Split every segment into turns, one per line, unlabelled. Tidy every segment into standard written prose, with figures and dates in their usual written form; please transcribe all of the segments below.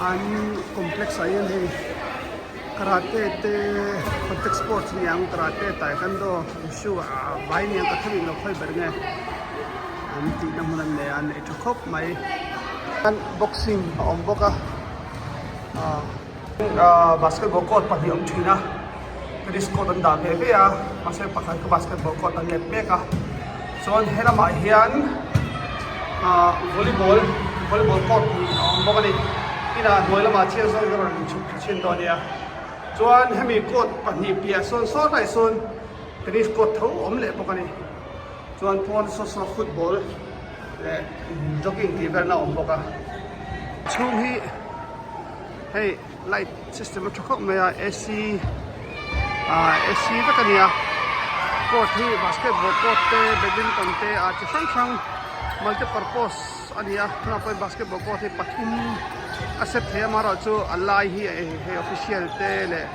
An complex ah hian hei karate te contact sports a ni ang karate taekwondo wushu ah vai nia ka thleng lo khawi ber nge an tihna hmun an nei a an nei tha khawp mai boxing a awm bawk a ah basketball court pahnih a awm thin a tennis court an dah ve ve a mahse pakhat kha basketball court an let mek a chuan he lamah hian ah volleyball volleyball court hnih a awm bawk a ni inah hnuai lamah chiang zawk in a rawn chhuk thla chhin dawn a nia chuan hemi court pahnih piah sawn sawn laiah sawn tennis court tho a awm leh bawk a ni chuan pawn saw saw football leh jogging tih velna a awm bawk a chhung hi hei light system a tha khawp mai a ac ah ac vek a nia court hi basketball court te badminton te ah chi hrang hrang multi purpose a ni a tunah pawh basketball court hi pathum a set thei a amaherawhchu a lai hi hei official te leh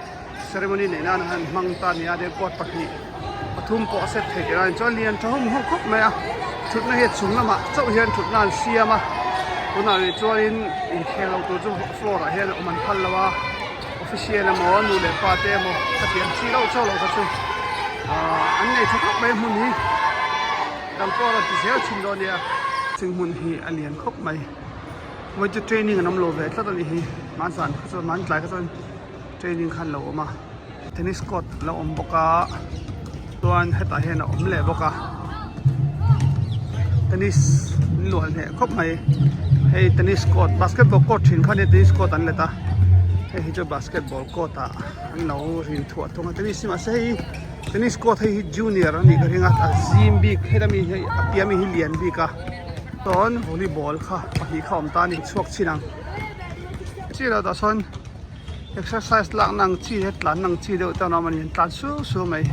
Ceremony neih nan han hmang ta nia tin court pahnih pathum pawh a set theih a chuan lian tha hawm hawm khawp mai a thutna hi a chung lamah chauh hian thutna an siam a tunah rih chuanin inkhel lo tur chu floor ah hian awm an phal lo a official emaw nu leh pa te emaw ka ti ang chi loh chauh loh kha chu ahh an nei tha khawp mai hmun hi dang pawh a rawn ti zel thin dawn nia. Ching hmun hi a lian khawp mai vawi chu training an awm lo ve tlat a nih hi hmanzan kha chuan hmantlai kha chuan. Training khan lo awm a tennis court a lo awm bawk a chuan hetah hian a awm leh bawk a tennis an luah hneh khawp mai hei tennis court basketball court thin kha nia tennis court an let a hei hi chu basketball court ah an lo rin thuah thung a tennis hi mahse hei tennis court hei hi junior a nih ka ring a a zim bik heta mi hi a piah ami hi lian bik a chuan volleyball kha pahnih kha a awm ta a ni chhuak chin ang chiah tah sawn. Exercise lak na ang chi he tlan na ang chi deuh te an awm a ni an tlan suau suau mai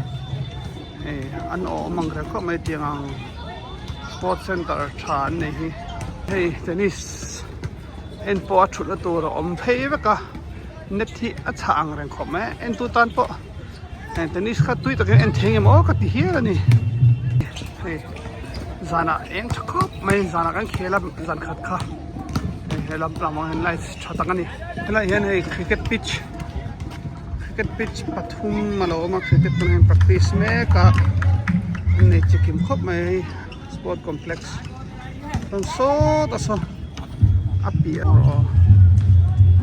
hei an awm ang reng khawp mai tiang ang sport center tha an nei hi hei tennis en pawh a thutna tur a awm phei vek a net hi a chhah ang reng khawp mai a en tu tan pawh tennis kha tui takin en thei ngem aw ka ti hial a ni hei zanah eng tha khawp mai zanah kan khel a zan khat kha he lam lamah hian light tha tak a ni helaiah hian hei cricket pitch cricket pitch pathum a lo awm a cricket pawn hian practice mek a an nei chi kim khawp mai hei sport complex chuan sawtah sawn a piah erawh aw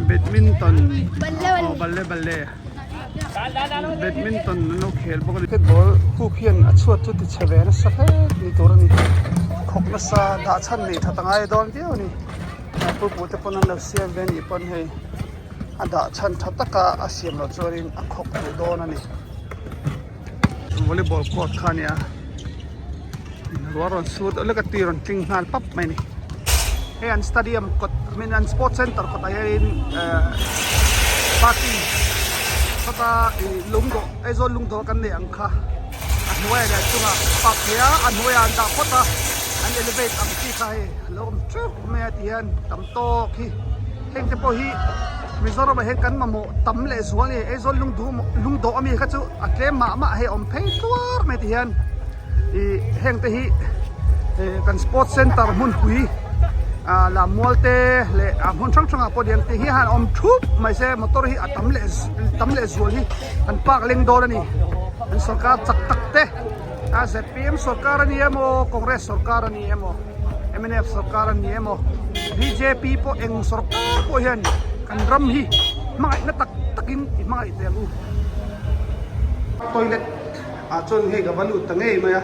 badminton aw balle balle. Badminton an lo khel bawk a ni. Basketball hoop hian a chhuat chu ti chhe ve nasa hle ni tur a ni. Khawk nasa dah chhan nei that a ngai dawn viau a ni. Purpur te pawn an lo siam ve anih pawn hei a dah chhan tha taka a siam loh chuanin a khawk duh dawn a ni. Volleyball court kha a nia. Ruah rawn sur deuh lek a tui rawn tling nghal pap mai a ni. Hei an stadium kawt I mean an sport center kawtah hianin ehh party khawta ih lungdawh Aizawl lungdawh kan neih ang kha a hnuaiah leh a chungah park thei a a hnuaiah an dah phawt a an elevate ang chi kha hei a lo awm teuh mai a ti hian tam tawk hi heng te pawh hi Mizoramah hian kan mamawh tam leh zual a ni Aizawl lungduh lungdawh ami kha chu a tlem mah mah hei a awm phei tluar mai ti hian. Ih heng te hi eh kan sport center hmunpui ah lammual te leh ah hmun hrang hrang ah pawh lian te hi han awm thup mai se motor hi a tam leh tam leh zual hi an park leng dawn a ni an sorkar chak tak te a zpm sorkar a ni emaw congress sorkar a ni emaw mnf sorkar a ni emaw bjp pawh eng sorkar pawh hian kan ram hi hmangaihna tak takin i hmangaih teh ang u toilet. Ah chuan hei ka va lut ta ngei mai a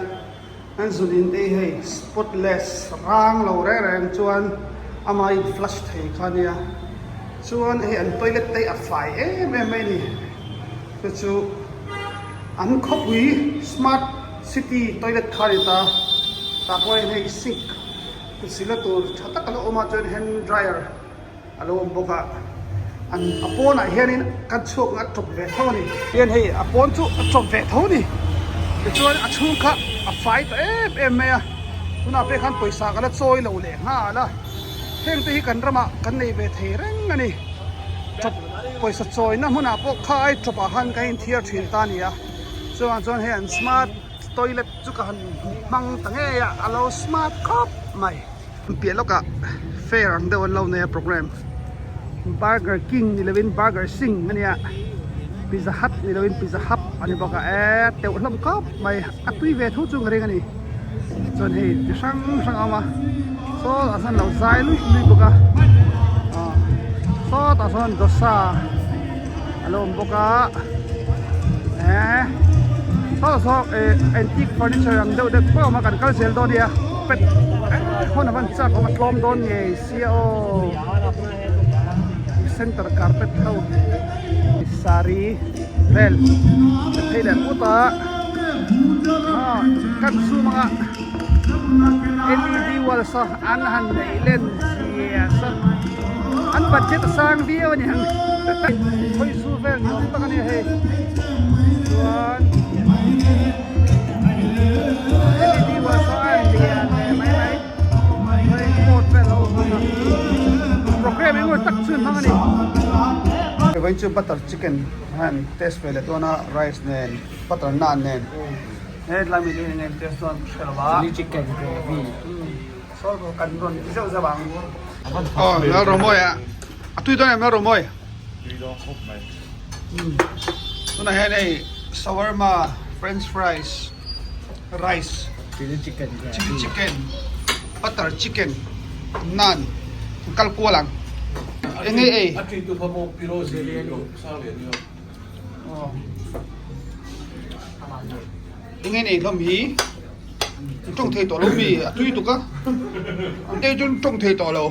an zun in te hi hei spotless rang lo reng reng chuan amah in flush thei kha ania chuan hei an toilet te hi a fai em em mai a ni chu chu an khawpui smart city toilet kha a ni ta tah pawh hian hei sink sila tur tha tak a lo awm a chuan hand dryer. A lo awm bawk a, an a pawnah hianin kan chhuak a tawp ve tho a ni. Hian hei a pawn chu a tawp ve tho a ni. Tichuan a chhung kha a fai ta em em mai a, tunah pek khan pawisa ka la chawi lo leh nghal a, heng te hi kan ramah kan nei ve thei reng a ni. Tawp pawisa chawina hmunah pawh kha ai tawpah khan kan inthiar thin ta a ni a, chuvang chuan hei an smart toilet chu ka han hmang ta ngei a, a lo smart khawp mai. Piah lawkah fair ang deuh an lo nei a programme. Burger King ni lovin Burger Sing a nia Pizza Hut ni lovin Pizza Hub a ni bawk a eee teuh hlawm khawp mai a tui ve tho chu ka ring a ni chuan hei ti hrang hrang a awm a saw tah sawn lo zai luih luih bawk a aw saw tah sawn dosa a lo awm bawk a eee saw saw eh antique furniture ang deuh deuh pawh a awm a kan kal zel dawn nia pet hawn a van chak awm a tlawm dawn ngei sia aw center carpet ho saree vel ka phei leh put a aw kan zoom ang a led wall saw an han neih len zia saw an budget a sang viau a ni ang khawi zu vel ni awm tak a ni a hei chuan led wall saw a lian leh mai mai khawi coat vel a awm bawk a programme eng emaw tak chu an hmang a ni. Vawiin chu butter chicken han test ve leh dawn a rice nen butter naan nen. He tlai mi eng eng te chuan ka hre lo a.
Chilli chicken gravy.
Saw kan rawn ti zeuh zeuh ang. Aw Lal Romawi a a tui dawn em Lal Romawi?
Tui dawn khawp mai.
Tunah hian hei shawarma, french fries, rice,
Chilli chicken gravy.
Chilli chicken, butter chicken, naan kan kal kual ang. Eng nge ei?
A tui tu kha pawh Pirozi sang lian hi aw.
Eng nge nei hlawm hi tawng thei tawh lo mi a tui tuk a an te chu tawng thei tawh lo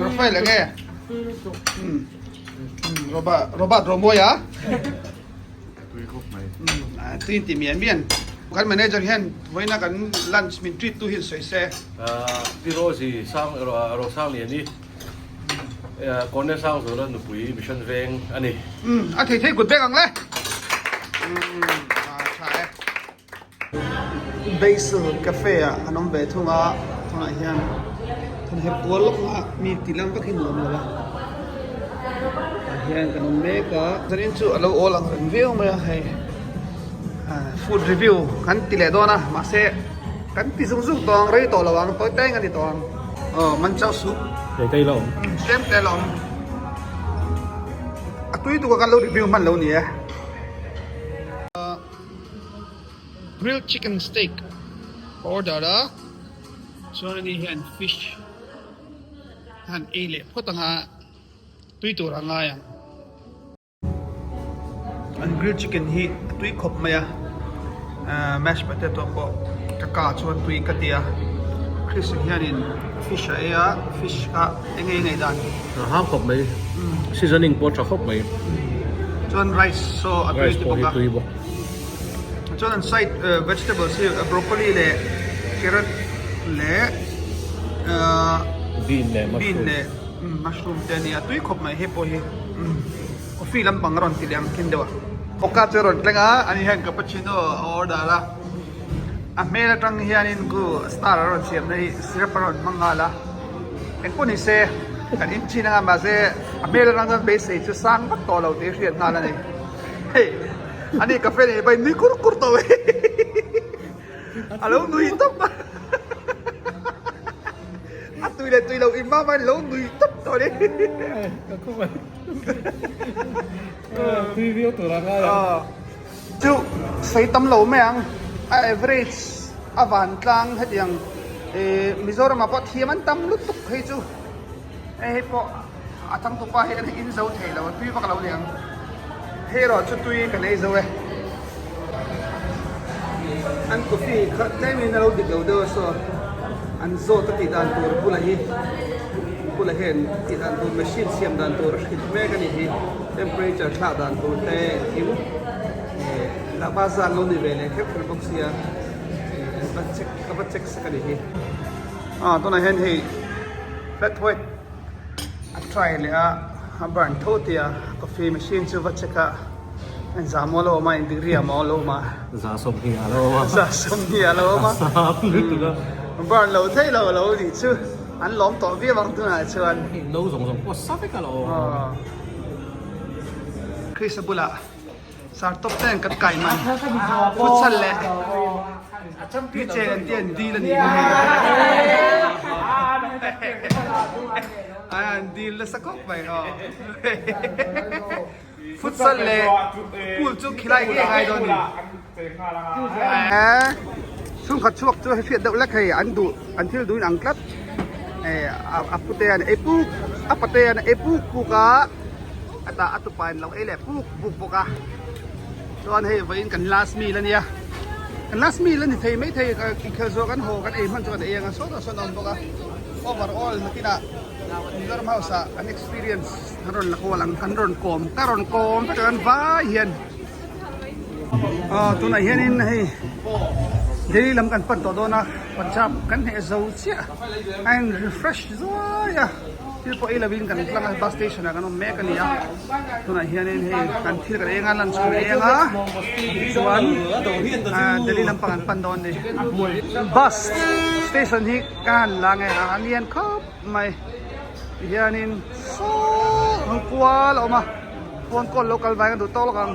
Rafael eng nge Robert Robert Romawia
tui khawp mai
tui ti mian mian kan manager hian vawiina kan lunch min treat tu hi sawi se
Pirozi sang Rosangliani Kawrne Sangzawla nupui Mission Veng a ni.
Umm a thei thei kut vek ang le. Umm a tha e. Basil Cafe ah an awm ve thung a, tunah hian kan her kual lawk a, mi ti lam vak hi nuam lo a, tah hian kan awm mek a. Zanin chu a lo awl ang reng viau mai a hei food review kan ti leh dawn a mahse kan ti zung zung tawh ang rei tawh lo ang tawi teng a ni tawh ang. Aw man chau sup.
Thei thei lo awm.
Tlem te lo awm. A tui tuk a kan lo review hman lo ni e. Grilled chicken steak ka order a chuan ani hian fish a han ei leh phawt ang a tui tur a ngai ang. An grill chicken hi a tui khawp mai a ahh mashed potato pawh ka ka chuan tui ka ti a Chris hianin fish a ei a fish kha eng nge ngaih dan
A hang khawp mai seasoning pawh a tha khawp mai
chuan rice saw a tui ti bawk a
tui bawk
chuan an side vegetables hi broccoli leh carrot leh ahh
bean leh mushroom
bean leh mushroom te a ni a tui khawp mai hei pawh hi. Coffee lampang a rawn ti leh ang khin deuh a. Mocha chu a rawn tleng a, ani hian cappuccino a order a. A hmel atang hianin khu star a rawn siamna hi syrup a rawn hmang nghal a. Engpawh ni se kan in thin anga mahse a hmel atang chuan beisei chu sang vak tawh lo tih a hriat nghal a ni. Hei ani cafe nei pawhin nui kur kur tawh mai a lo nui tawp a. A tui leh tui lo in mama in lo nui tawp tawh a ni.
Ka khaw mai. Tui viau tur a ngai ang.
Chu sei tam lo mai ang. A average a vantlang hetiang Mizoram ah pawh thiam an tam lutuk hei chu. Hei pawh a changtupa hi an in zo thei lo a tui vak lo niang. Hei erawh chu tui kan ei zo e. An coffee kha tlem in a lo dik lo deuh a saw an zawt a tih dan tur bulah hi bulah hian tih dan tur machine siam dan tur a hrilh mek a nih hi temperature thlak dan tur te engkim eh lava zan lo ni ve leh kher kher bawk sia eh an va check ka va check sak a nih hi. Ah tunah hian hei flat white a try leh a a burn tho tia coffee machine chu va check a en za maw lo awm a in degree ah maw lo awm a
za 20 a lo awm a
za 20 a lo awm a
sang lutuk a
burn lo thei lo lo nih chu an lawm tawh viau ang tunah chuan
no zawng zawng pawh sa vek a lo awm
Krista bulah Sar tawp ten kan kai man futsal leh mi chen an ti an dil a nih hi hei. An dil nasa khawp mai aw. Futsal leh pool chu khilai ngei ngai dawn ni. Chhungkhat chhuak chu hriat deuh lek hei an duh an thil duhin ang tlat. A pute an ei puk a pate an ei puk puk a a tah a tupa in lo ei leh puk puk bawk a. Chuan hei vawiin kan last meal a nia. Kan last meal a ni thei maithei inkhel zawh kan haw kan ei hman chu kan ei ang a sawtah sawn a awm bawk a. Overall nakinah Mizoram House ah an experience kan rawn la kual ang kan rawn kawm ka rawn kawm vek ang vai hian aw tunah hianin hei Delhi lam kan pan tawh dawn a Punjab kan hneh zo chiah a in refresh zuai a thil pawh ei lovin kan tlang a bus station ah kan awm mek a ni a tunah hianin hei kan thil kan eng a lunch kan eng a chuan Delhi lampang kan pan dawn a ni bus station hi ka han la nge a lian khawp mai tihianin saw ang kual a awm a phone call lo kal vai kan duh tawk lawk ang.